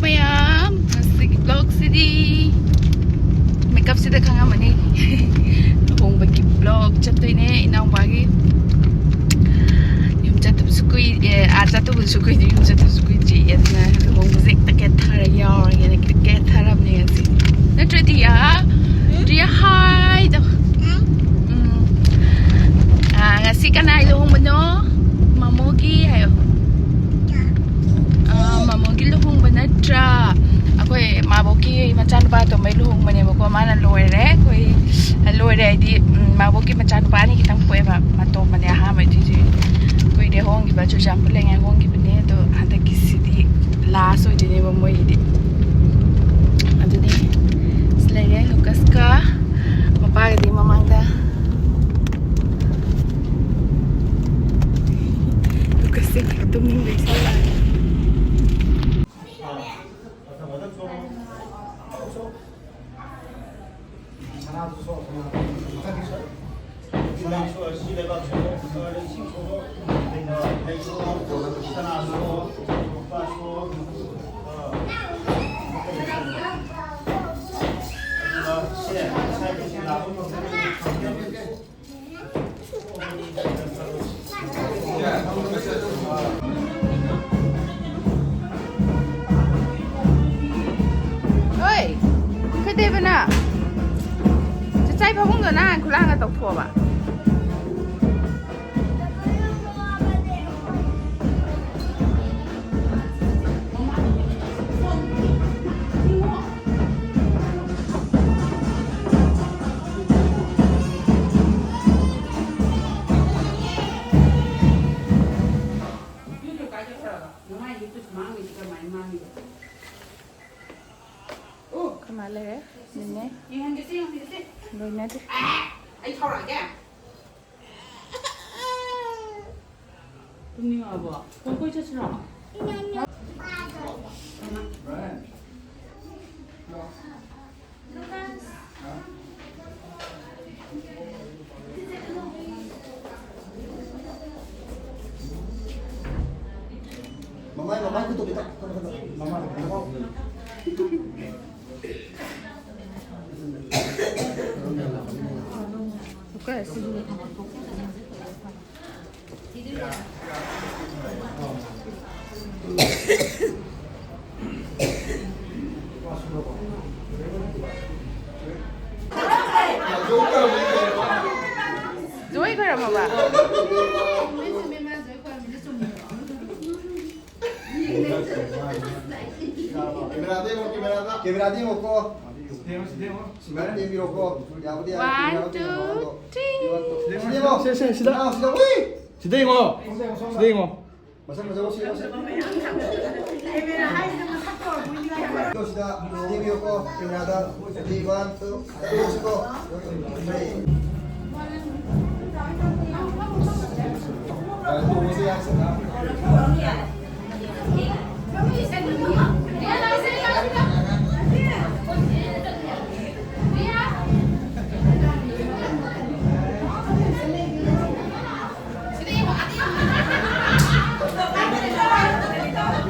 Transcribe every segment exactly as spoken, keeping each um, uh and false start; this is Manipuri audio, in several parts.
ꯃꯌꯥꯝ, ꯉꯁꯤꯒꯤ vlogꯁꯤꯗꯤ makeup ꯁꯤꯗ ꯈꯪꯉꯝꯃꯅꯤ꯫ ꯂꯨꯍꯣꯡꯕꯒꯤ vlog ꯆꯠꯇꯣꯏꯅꯦ ꯏꯅꯥꯎꯄꯥꯒꯤ꯫ ꯌꯨꯝ ꯆꯠꯇꯕꯁꯨ ꯀꯨꯏ ꯑꯦ, ꯑꯥ ꯆꯠꯇꯕꯁꯨ ꯀꯨꯏꯗ꯭ꯔꯤ, ꯌꯨꯝ ꯆꯠꯇꯕꯁꯨ ꯀꯨꯏꯗ꯭ꯔꯤ꯫ ꯑꯗꯨꯅ ꯂꯨꯍꯣꯡꯕꯁꯦ ꯍꯦꯛꯇ ꯀꯦꯊꯔ ꯌꯥꯎꯔꯒꯦꯅ ꯀꯦꯊꯔꯕꯅꯦ ꯉꯁꯤ꯫ ꯅꯠꯇ꯭ꯔꯗꯤ ꯑꯥ ꯗ꯭ꯔꯤꯌꯥ ꯍꯥꯏꯗꯣ꯫ ꯎꯝ꯫ ꯑꯥ, ꯉꯁꯤ ꯀꯅꯥꯏ ꯂꯨꯍꯣꯡꯕꯅꯣ? ꯃꯃꯣꯒꯤ ꯍꯥꯏꯌꯣ꯫ ꯑꯥ, ꯃꯃꯣꯒꯤ ꯂꯨꯍꯣꯡꯕ ꯅꯠꯇ꯭ꯔꯥ? ꯑꯩꯈꯣꯏ ꯃꯥꯕꯣꯛꯀꯤ ꯃꯆꯥꯅꯨꯄꯥ ꯑꯇꯣꯝꯕꯩ ꯂꯨꯍꯣꯡꯕꯅꯦꯕꯀꯣ꯫ ꯃꯥꯅ ꯂꯣꯏꯔꯦ꯫ ꯑꯩꯈꯣꯏ ꯂꯣꯏꯔꯦ ꯍꯥꯏꯗꯤ, ꯎꯝ, ꯃꯥꯕꯣꯛꯀꯤ ꯃꯆꯥꯅꯨꯄꯥ ꯑꯅꯤ ꯈꯤꯇꯪ ꯄꯣꯛꯑꯦꯕ꯫ ꯑꯇꯣꯝꯕꯅꯦ ꯑꯍꯥꯟꯕ ꯑꯗꯨꯏꯗꯤ꯫ ꯀꯨꯏꯔꯦ ꯍꯣꯡꯈꯤꯕ, ꯆꯨꯔꯆꯥꯟꯄꯨꯔ ꯂꯩꯉꯥꯏ ꯍꯣꯡꯈꯤꯕꯅꯦ꯫ ꯑꯗꯣ ꯍꯟꯗꯛꯀꯤꯁꯤꯗꯤ last ꯑꯣꯏꯗꯣꯏꯅꯦꯕ ꯃꯣꯏꯒꯤꯗꯤ꯫ ꯑꯗꯨꯅꯤ ꯁꯤ ꯂꯩꯔꯦ ꯂꯨꯀꯁꯀ꯫ ꯃꯄꯥꯒꯗꯤ ꯃꯃꯥꯡꯗ꯫ ꯂꯨꯀꯁꯁꯦ ꯇꯨꯝꯅꯤꯡꯕꯩ ꯁꯥꯜꯂꯛꯑꯦ꯫ ꯍꯣꯏ, ꯀꯩꯗꯩꯕ ꯅꯪ? ꯆꯥꯛꯆꯥꯏ ꯐꯃꯨꯡꯗꯣ ꯅꯪ ꯈꯨꯂꯥꯡꯒ ꯇꯧꯊꯣꯛꯑꯕ? ꯀꯃꯥꯏ ꯂꯩꯔꯦ? ꯅꯦꯅꯦ꯫ ꯌꯦꯡꯍꯟꯒꯦꯁꯦ, ꯌꯦꯡꯍꯟꯒꯦꯁꯦ꯫ ꯂꯣꯏꯅꯗꯦ꯫ ꯑꯩ ꯊꯧꯔꯛꯑꯒꯦ꯫ ꯇꯨꯝꯅꯤꯡꯉꯛꯑꯕꯣ? ꯀꯣꯏ ꯀꯣꯏ ꯆꯠꯁꯤꯔꯣ? ꯃꯃꯥꯏ, ꯃꯃꯥꯏ ꯈꯨꯠꯇꯣ ꯖꯣꯏ ꯈꯣꯏꯔꯝꯃꯕ? ꯀꯦꯃꯦꯔꯥꯗ ꯌꯦꯡꯉꯣ, ꯀꯦꯃꯦꯔꯥꯗ꯫ ꯀꯦꯃꯦꯔꯥꯗ ꯌꯦꯡꯉꯣꯀꯣ꯫ ꯁꯤꯃꯔꯟ ꯌꯦꯡꯕꯤꯔꯣꯀꯣ꯫ ꯌꯥꯕꯨꯗꯤ ꯌꯥꯔꯦ, ꯀꯦꯃꯦꯔꯥꯗ ꯌꯦꯡꯉꯣ꯫ ꯁꯤꯗ ꯌꯦꯡꯉꯣ꯫ ꯁꯦ, ꯁꯦ, ꯁꯤꯗ꯫ ꯁꯤꯗ, ꯎꯏ! ꯁꯤꯗ ꯌꯦꯡꯉꯣ꯫ ꯁꯤꯗ ꯌꯦꯡꯉꯣ꯫ ꯃꯁꯛ ꯐꯖꯕ ꯁꯤꯔꯣ, ꯁꯤꯔꯣ꯫ ꯀꯦꯃꯦꯔꯥ ꯍꯥꯏꯁꯤꯅ ꯃꯁꯛ ꯇꯧꯔꯛꯄꯣꯏꯅꯤꯡꯉꯥꯏ꯫ ꯁꯤꯗ ꯌꯦꯡꯕꯤꯌꯨꯀꯣ, ꯀꯦꯃꯦꯔꯥꯗ꯫ Ready, one, two, ꯇꯧꯁꯤꯀꯣ꯫ ꯌꯥꯔꯦ, ꯇꯣꯡꯉꯁꯤ, ꯌꯥꯔꯦ, ꯁꯤꯗ꯫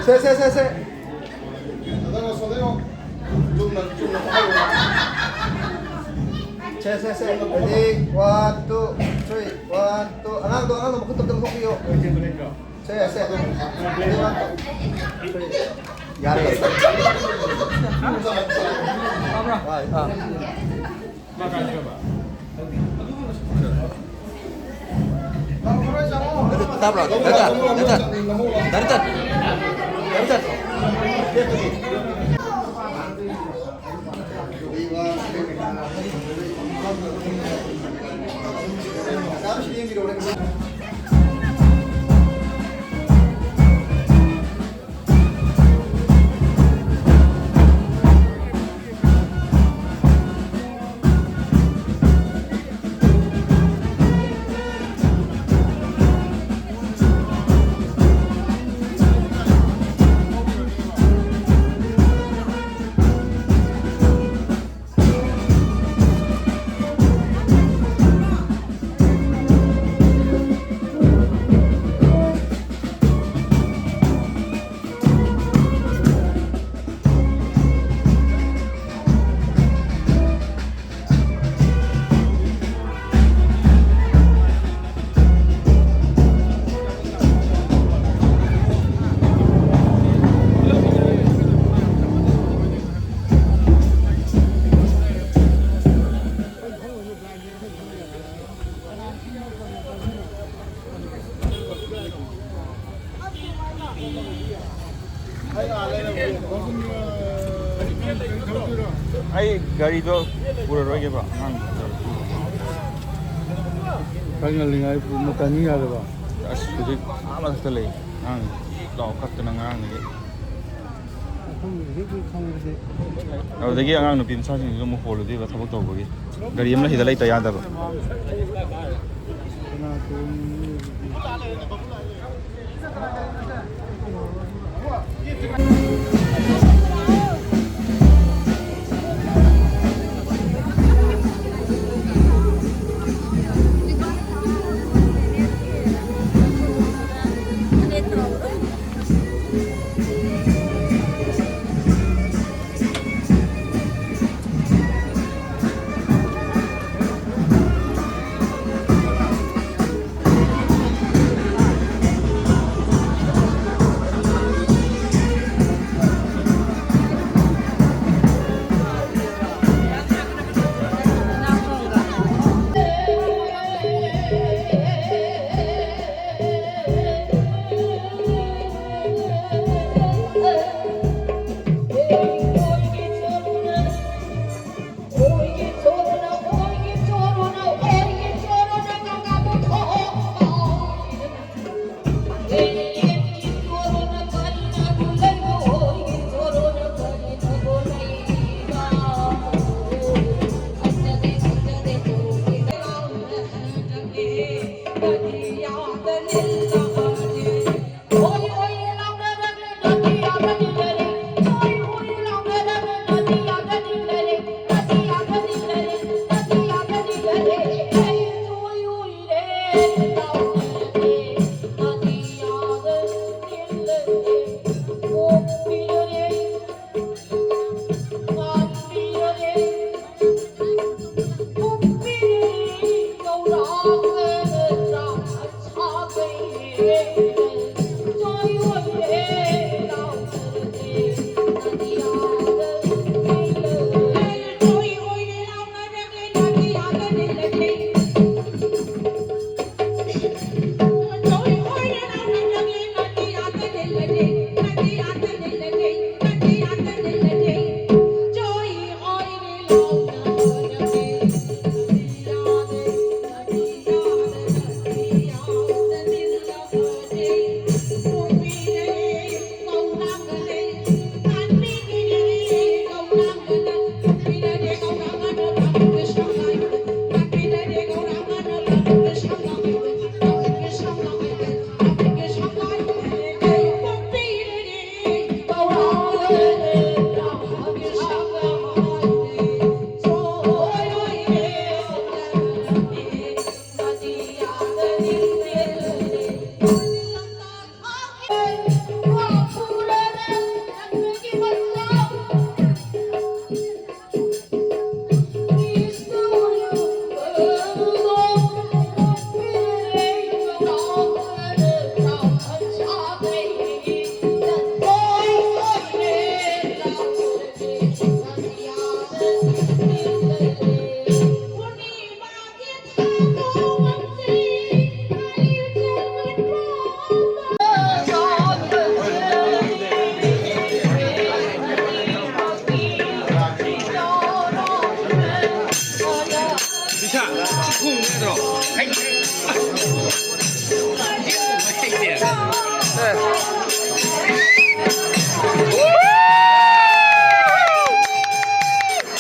ꯁꯦ, ꯁꯦ, ꯁꯦ, ꯁꯦ꯫ ꯁꯣꯗꯩꯅꯣ, ꯁꯣꯗꯩꯅꯣ꯫ ꯆꯨꯝꯅ, ꯆꯨꯝꯅ ꯄꯥꯏꯌꯣ꯫ ꯁꯦ, ꯁꯦ, ꯁꯦ꯫ Ready, one, two, three, one, two꯫ ꯑꯉꯥꯡꯗꯣ, ꯑꯉꯥꯡꯗꯣ ꯃꯈꯨꯠꯇꯣ ꯑꯝꯇ ꯂꯧꯊꯣꯛꯄꯤꯌꯣ꯫ ꯁꯦ, ꯁꯦ꯫ Ready, one, two, three꯫ ꯌꯥꯔꯦ꯫ ꯍꯣꯏ, ꯑꯥ꯫ ꯇꯥꯕ꯭ꯔꯣ? Director, director, director, director. ꯑꯩ ꯒꯥꯔꯤꯗꯣ ꯄꯨꯔꯔꯣꯏꯒꯦꯕ, ꯑꯉꯥꯡ꯫ ꯈꯔ ꯉꯜꯂꯤꯉꯩ ꯄꯨꯡ ꯇꯥꯏꯃꯤꯡ ꯌꯥꯗꯕ꯫ ꯑꯁ, ꯍꯧꯖꯤꯛ ꯑꯥ ꯃꯊꯛꯇ ꯂꯩ꯫ ꯑꯉꯥꯡ ꯂꯥꯎ ꯀꯞꯇꯅ ꯉꯔꯥꯡꯗꯒꯤ꯫ ꯑꯗꯨꯗꯒꯤ ꯑꯉꯥꯡ ꯅꯨꯄꯤ ꯃꯆꯥꯁꯤꯡꯁꯤꯁꯨ ꯑꯃꯨꯛ ꯍꯣꯜꯂꯨꯗꯣꯏꯕ ꯊꯕꯛ ꯇꯧꯕꯒꯤ꯫ ꯒꯥꯔꯤ ꯑꯃ ꯁꯤꯗ ꯂꯩꯇ ꯌꯥꯗꯕ꯫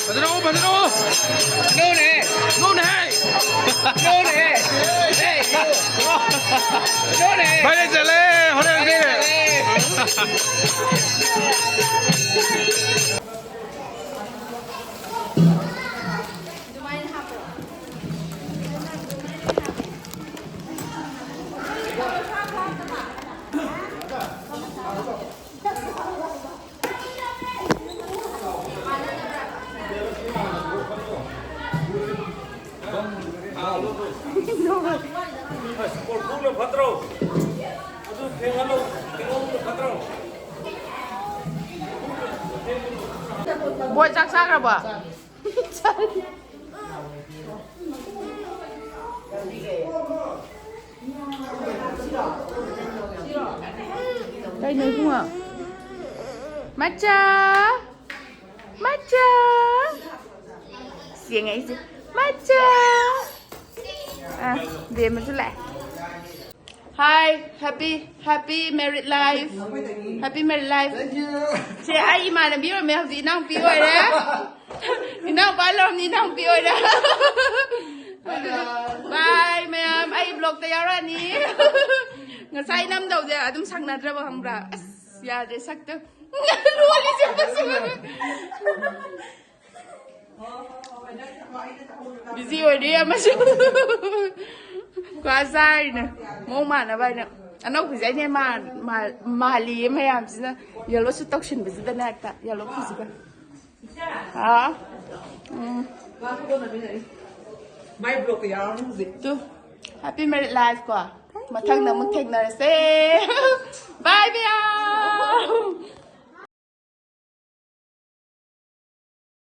ꯐꯖꯅ ꯎ, ꯐꯖꯅ ꯎ꯫ ꯅꯣꯅꯦ꯫ ꯅꯣꯅꯦ꯫ ꯅꯣꯅꯦ꯫ ꯅꯣꯅꯦ꯫ ꯐꯔꯦ, ꯆꯠꯂꯦ꯫ ꯍꯣꯔꯦꯟꯗꯤ꯫ ꯀꯣꯔꯐꯨꯅ ꯐꯠꯇ꯭ꯔꯣ? ꯑꯗꯨ ꯐꯦꯡꯍꯜꯂꯣ, ꯐꯦꯡꯍꯜꯂꯣ ꯐꯠꯇ꯭ꯔꯣ? ꯕꯣꯏ, ꯆꯥꯛ ꯆꯥꯈ꯭ꯔꯕꯣ? ꯀꯩꯅꯣ ꯏꯕꯨꯡꯉꯣ? ꯃꯆꯥ! ꯃꯆꯥ! ꯌꯦꯡꯉꯛꯏꯁꯦ꯫ ꯃꯆꯥ! ꯑ, ꯕꯦꯝꯃꯁꯨ ꯂꯥꯛꯑꯦ꯫ Hi, happy, happy married life. Happy married life. ꯁꯦ, ꯑꯩ ꯏꯃꯥꯟꯅꯕꯤ ꯑꯣꯏꯔꯝꯃꯦ, ꯍꯧꯖꯤꯛ ꯏꯅꯥꯎꯄꯤ ꯑꯣꯏꯔꯦ꯫ ꯏꯅꯥꯎꯄꯥ ꯂꯧꯔꯝꯅꯤ, ꯏꯅꯥꯎꯄꯤ ꯑꯣꯏꯔꯦ꯫ Bye ꯃꯌꯥꯝ, ꯑꯩ vlogꯇ ꯌꯥꯎꯔꯛꯑꯅꯤ꯫ ꯉꯁꯥꯏ ꯅꯝꯗꯧꯗ ꯑꯗꯨꯝ ꯁꯪꯅꯗ꯭ꯔꯕ ꯈꯪꯕ꯭ꯔꯥ? ꯑꯁ, ꯌꯥꯗ꯭ꯔꯦ ꯁꯛꯇꯣ꯫ ꯂꯣꯜꯂꯤꯁꯦ ꯑꯃꯁꯨ꯫ Busy ꯑꯣꯏꯔꯤ ꯑꯃꯁꯨ꯫ ꯀ꯭ꯋꯥ ꯆꯥꯔꯤꯅꯦ꯫ ꯃꯑꯣꯡ ꯃꯥꯟꯅꯕ ꯍꯥꯏꯅ꯫ ꯑꯅꯧꯕꯁꯦ ꯑꯩꯅ ꯃꯥ-, ꯃꯥ-, ꯃꯥꯜꯂꯤꯌꯦ ꯃꯌꯥꯝꯁꯤꯅ꯫ Yellowꯁꯨ ꯇꯧꯁꯤꯟꯕꯁꯤꯗꯅꯦ ꯍꯦꯛꯇ꯫ Yellow ꯐꯤꯁꯤꯒ꯫ ꯍꯥ? ꯎꯝ꯫ My vlogꯀ ꯌꯥꯎꯔꯝꯃꯦ ꯍꯧꯖꯤꯛ꯫ ꯇꯨ꯫ Happy married life ꯀꯣ꯫ ꯃꯊꯪꯗ ꯑꯃꯨꯛ ꯊꯦꯡꯅꯔꯁꯦ꯫ Bye ꯃꯌꯥꯝ꯫